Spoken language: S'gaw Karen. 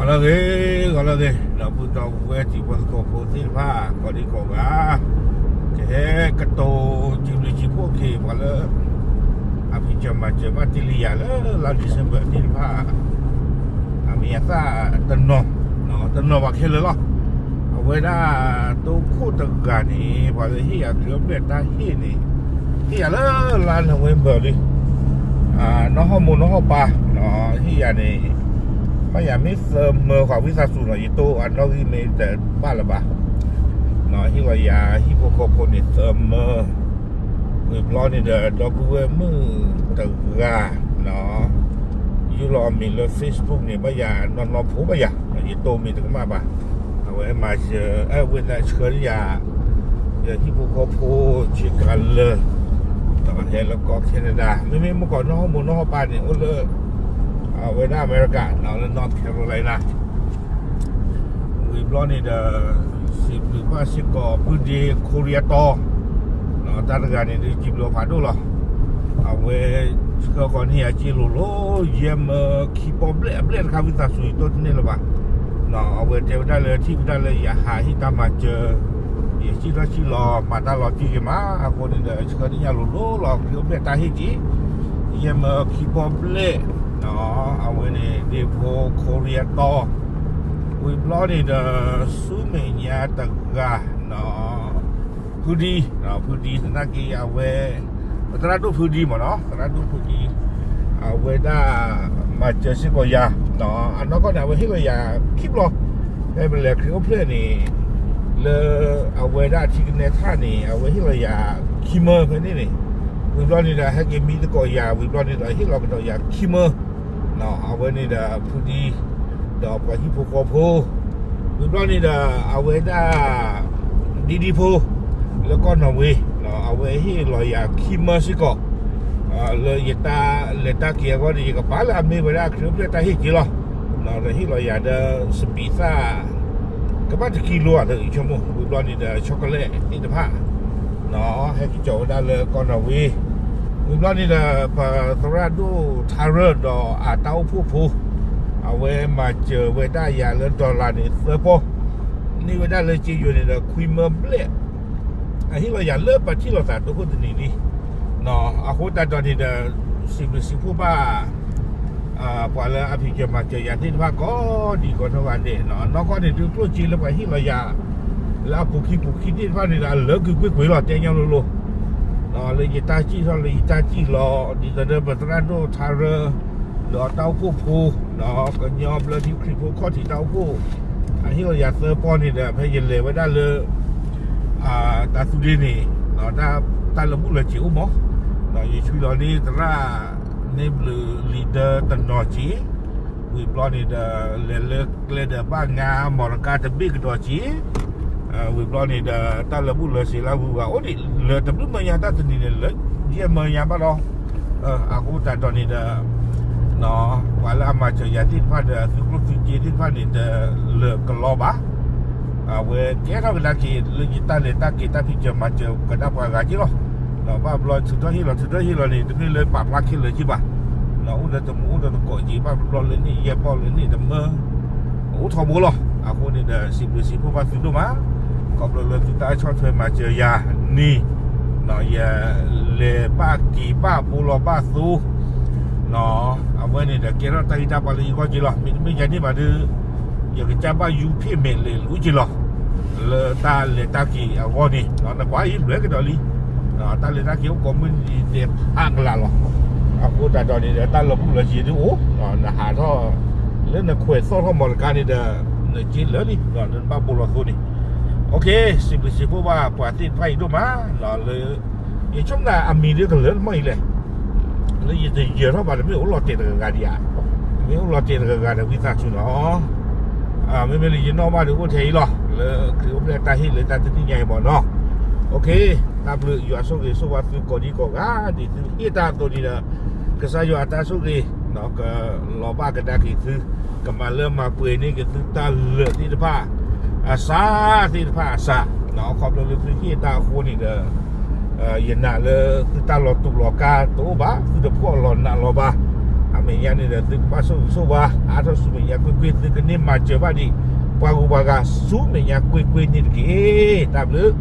ဂီၤလၢအဂ့ၤ, ဂီၤလၢအဂ့ၤ, ဒီပုၢ်ဒီဝဲၢ်တံၤဖိသကိးဖိသ့ၣ်တဖၣ် ကိးဒံကိးဂၤ, ကဟဲကတိၤစံးဘျုးစံးဖှိၣ်က့ၤပှၤလၢ အဖံးစၢၤမၤစၢၤဘၣ်တ့ၢ်လံယၤလၢလါ December သ့ၣ်တဖၣ် အမံၤအသၣ်တနီၤ, တနီၤဘၣ်ခဲလၢာ်လီၤ. အဝဲဒၣ်တိခိၣ်တဂၤန့ၣ် ပှၤလၢဟ့ၣ်ယၤခရံာ်အိၣ်ဖျဲၣ်တၢ်ဟ့ၣ်န့ၣ် ဟ့ၣ်ယၤလၢလါ November လံ နီၢ်ဟီၣ်မိၢ်နီၢ်ဟီၣ်ပၢ် ဟ့ၣ်ယၤန့ၣ် ဘၣ်ယၤမ့ၢ်သၢမၢဃီ ဝံသးစူၤနီၤ ယတိၢ်အနီၣ်ဂံၢ်မ့ၢ်တဘၣ်လၢၤဘၣ်, ဟ့ၣ်လီၤယၤဟံၣ်ဖိဃီဖိန့ၣ်သၢမၢ, ဝံၤဘျီန့ၣ်ဒီး ဒီပုၢ်ဝဲၢ်မုၣ်တဂၤ ယူၢ်လီၤအမံၤလၢ Facebook န့ၣ် ဘၣ်ယၤနီၢ်နီၢ်ဖိဘၣ်ယၤ, ယတိၢ်မ့ၢ်တကမၣ်ဘၣ်, အဝဲမၤစၢၤ အဝဲသ့ၣ်ဆှၢယၤ ယဟံၣ်ဖိဃီဖိ ဆ့ကၤလၢာ် ဒီးဟဲလၢကီၢ် Canada မ့မ့ၢ်မုၢ်ကီးနီၢ်ဟီၣ်မိၢ်နီၢ်ဟီၣ်ပၢ်န့ၣ် အိၣ်လၢ အဝဲဒၣ်အမဲရကၤ လၢ North Carolina ဝံၤဘျီန့ၣ်ဒီး စံးဘျုးဘၣ်စ့ၢ်ကီး ဖုဒ့ ခိရံအတီ တၢ်တဂၤန့ၣ်ဒုး စံးဘျုးဖးဒိၣ်လီၤ. အဝဲဆှၢဃီၤန့ၢ်ယၤစ့လိၤလိၤ ယဲၢ်မၢခံပီဘျဲၣ်အဘျဲၣ်တခါ ဝံသးစူၤ ယတိၢ်တန့ၢ်လၢၤဘၣ်, အဝဲတဲဝဲဒၣ်လၢ ထံၣ်ဝဲဒၣ်လၢယဟးဟ့ၣ်တၢ်မၤစၢၤ ယစံၣ်ထီၣ်စံၣ်လီၤ မၤတၢ်လီၤတံၢ်က့ၤမး, အဃိန့ၣ်ဒီး ဆှၢန့ၢ်ယၤလိၤလိၤလီၤ ခရံာ်အိၣ်ဖျဲၣ်တၢ်ဟ့ၣ်က့ၤ ယဲၢ်မၢခံပီဘျဲၣ်, အဝဲန့ၣ် ဒ့ဖိခိရံအတီ ဝံၤဘျီန့ၣ်ဒီး ဆူမဲာ်ညါတဂၤ ဖုဒံ, ဖုဒံသနာ်က့အဝဲ ပသရၣ်ဒိၣ်ဖုဒံမ့ၢ်နီၤ, သရၣ်ဒိၣ်ဖုဒံ အဝဲဒၣ်မၤစၢၤစ့ၢ်ကီးယၤ, အနီၢ်ကီၢ်န့ၣ် အဝဲဟ့ၣ်လီၤယၤခံဘျီ, ဖဲပလဲၤခရံာ်အိၣ်ဖျဲၣ်န့ၣ် လၢအဝဲဒၣ်ထံကနဲထၣ်န့ၣ် အဝဲဟ့ၣ်လီၤယၤခံမၢဖဲန့ၣ်န့ၣ်, ဝံၤဘျီန့ၣ်ဒီး ဟဲက့ၤမံသကိးယၤ ဝံၤဘျီန့ၣ်ဒီး ဟ့ၣ်လီၤကဒီးယၤခံမၢ အဝဲန့ၣ်ဒီးဖုဒံ ဒီးပှၤဟံၣ်ဖိဃီဖိ, ဝံၤဘျီန့ၣ်ဒီး အဝဲဒၣ် ဒ်ဒ်ဖိ လၢကီၢ်နီၣ်ဝ့ အဝဲဟ့ၣ်လီၤယၤခံမၢစ့ၢ်ကီး, လၢယတၢ်လဲၤတၢ်က့ၤအဂီၢ်န့ၣ် ယကပာ်လၢအမ့ၢ်ဝဲဒၣ်ခရံာ်အိၣ်ဖျဲၣ်တၢ်ဟ့ၣ်က့ၤလီၤ, ဒီးဟ့ၣ်လီၤယၤဒီး စပံးသၣ် ကဘၣ်တကံလိဧါ လၢယဆိကမိၣ်, ဝံၤဘျီန့ၣ်ဒီး chocolate သ့ၣ်တဖၣ် ဟဲက့ၤကီၤဝဲဒၣ်လၢကီၢ်နီၣ်ဝ့, ဝံၤဘျီန့ၣ်ဒီး ပသရၣ်ဒိၣ်ထါရၢၢ်ဒီးအတၢ်အိၣ်ဖှိၣ်ဖိ, အဝဲမၤစၢၤဝဲဒၣ်ယၤလၢ dollar န့ၣ်သၢပီ, န့ၢ်ဝဲဒၣ်လၢစ့ယိၤန့ၣ်ဒီး ခွံမၢဘျဲၣ်, အဟ့ၣ်လီၤယၤလၢပထံၣ်လိာ်သးတိခိၣ်တနံၤလံ အဃိသတးဒီးန့ၣ်ဒီး စံးဘျုးစံးဖှိၣ်ဘၣ် ပှၤလၢအဖံးစၢၤမၤစၢၤယၤသ့ၣ်တဖၣ်ကိးဒံးကိးနီၢ်ဂၤဒဲး, နီၢ်ကီၢ်န့ၣ် ဒုးကျိၣ်စ့လၢပှၤဟ့ၣ်လီၤယၤ လၢအပူၤခံပူၤခံသ့ၣ်တဖၣ်န့ၣ်ဒီး အလၢာ်ကွ့ၢ်ကွ့ၢ်လီၤ တဲညီလိၤလိၤ, လၢယတၢ်စံၣ်ထီၣ်လၢယတၢ်စံၣ်လီၤ ဒ်သိးဒီးပသရၣ်ဒိၣ်ထါရၢၢ် ဒီးတၢ်အိၣ်ဖှိၣ်ဖိ ကညီဘျၢထံခရံာ်ဖိခီၣ်ထံးတၢ်အိၣ်ဖှိၣ် အဟ့ၣ်လီၤယၤသၢပီန့ၣ်ဒီး ဖဲယလဲၤဝဲဒၣ်လၢ တၢ်သူဒ့န့ၣ် တၢ်လၢာ်ဘူၣ်လၢာ်စ့အိၣ်မး, ဒီးယဆွံလီၤန့ၢ်သရၣ်န့ၢ်ဘျုးလံာ်ဒၢတနီၤစ့, ဝံၤဘျီန့ၣ်ဒီး လဲၤလၢကျဲဒီးဘၣ်ငါမီၢ်တကါတဘ့ၣ်ကဒီးစ့, ဝံၤဘျီန့ၣ်ဒီး တၢ်လၢာ်ဘူၣ်လၢာ်စ့လၢအဂုၤအဂၤအိၣ်ဒံး လၢာ်တဘျုးမၢညါတၢ်တနံၤန့ၣ် လၢယဲၢ်မၢညါဘၣ်လီၤ, အဃိသတးဒီးန့ၣ်ဒီး ပှၤလၢအမၤစၢၤယၤသ့ၣ်တဖၣ်ဒီး အသုကျိၣ်သုစ့သ့ၣ်တဖၣ်န့ၣ် တလၢာ်ကလီဘၣ်, အဝဲကဲထီၣ်ကဒါက့ၤ လၢယတၢ်လဲၤတၢ်က့ၤတၢ်ဖံးစၢၤမၤစၢၤကဒါပှၤဂၤက့လီၤ, ဒီးဘၣ်ဘျီထုးထီၣ်ဟ့ၣ်လီၤ ထုးထီၣ်ဟ့ၣ်လီၤန့ၣ် တမ့ၢ်လၢပာ်ဖျါခဲလၢာ်က့ဘၣ်, အိၣ်ဒီးတမူးအိၣ်ဒီးတကိးက့ ဘၣ်ဘျီလၢန့ၣ်ယဲၢ်ပီၢ်လၢန့ၣ်တမၢ အိၣ်ထီဘိလီၤ, အဃိန့ၣ်ဒီး စံးဘျုးစံးဖှိၣ်ဘၣ်သုဒိၣ်မး, ခီဖျိလၢသုတၢ်ဆီၣ်ထွဲမၤစၢၤယၤန့ၣ် ယလဲၤဘၣ်က့ၤဘၣ်ဘိလီၤဘၣ်သိ အဝဲန့ၣ်ဒီး ကဲထီၣ်တၢ်ဂံၢ်တၢ်ဘါလၢယဂီၢ်က့လီၤ, မ့တမ့ၢ်ယၤန့ၣ်ဘၣ်ဒီး ယကစၢ်ဘၣ်ယူၤဖ့ၣ်မဲာ်လဲၤလူၤက့လီၤ, လၢတၢ်လဲၤတၢ်က့ၤအဂီၢ်န့ၣ် နကွၢ်ယလွဲၢ်ကဒီးလံ, တၢ်လဲၤတၢ်က့ၤအိၣ်ကိးမုၢ်နံၤဒဲးဖးကလၤလီၤ, အဃိသတးဒီးန့ၣ်ဒီး တၢ်လၢာ်ဘူၣ်လၢာ်စ့ဒုးအိၣ်, နဟးထီၣ် လၢနခွဲးသီၣ်ထီၣ်မီၢ်တကါန့ၣ်ဒီး နစ့လၢာ်လံ, နဘၣ်ဘိလီၤသိန့ၣ်, စံးဘျုးစံးဖှိၣ်ဘၣ်ပှၤသ့ၣ်တဖၣ်အံၤဒိၣ်မး, လၢ ယဆိကမိၣ်အမံၤဒ်ကလၢာ်တမီၢ်အံၤလဲၣ်, လၢယတယၢၤထီၣ်ဘၣ် တမ့ၢ်အိၣ်လီၤတဲာ်တဂၤဂၤဒံးဧါ, တမ့ၢ်အိၣ်လီၤတဲာ်တဂၤဂၤဒီးဝံသးစူၤနီၤ, မ့မ့ၢ်လၢယနီၣ်ဘၣ်ဒီးအိၣ်ထဲအံၤလီၤ, လၢခရံာ်အိၣ်ဖျဲၣ်တၢ်ဟ့ၣ်လၢတၢ်တနံၣ်ညါအံၤမ့ၢ်နီၤ, တၢ်ဘျုး ယွၤဆိၣ်ဂ့ၤဆိၣ်ဝါသုကိးဒံကိးဂၤ ဒ်သုဟ့ၣ်တၢ်အသိးန့ၣ်ဒီး ကစၢ်ယွၤအတၢ်ဆိၣ်ဂ့ၤ ကလီၤဘၣ်ကဒါက့ၤသု, ကမၤလၢမၤပှဲၤန့ၢ်က့ၤသုတၢ်လၢာ်သ့ၣ်တဖၣ် အစးသ့ၣ်တဖၣ်အစး, ခီဖျိလၢသုဟ့ၣ်တၢ်အဃိန့ၣ်ဒီး ယနာ်လၢသုတၢ်လီၤတူာ်လီၤကာ်တအိၣ်ဘၣ်, သုတဖှီၣ်လီၤနးလီၤဘၣ်, အ မဲာ်ညါန့ၣ်ဒီး သုကဘၣ်ဆိၣ်ဂ့ၤဆိၣ်ဝါ အါထီၣ်ဆူမဲာ်ညါကွ့ၢ်ကွ့ၢ် သုကန့ၢ်မၤစၢၤဘၣ်ဒံး ပှၤဂုၤပှၤဂၤဆူမဲာ်ညါကွ့ၢ်ကွ့ၢ်န့ၣ်တက့ၢ်. တၢ်ဘျုး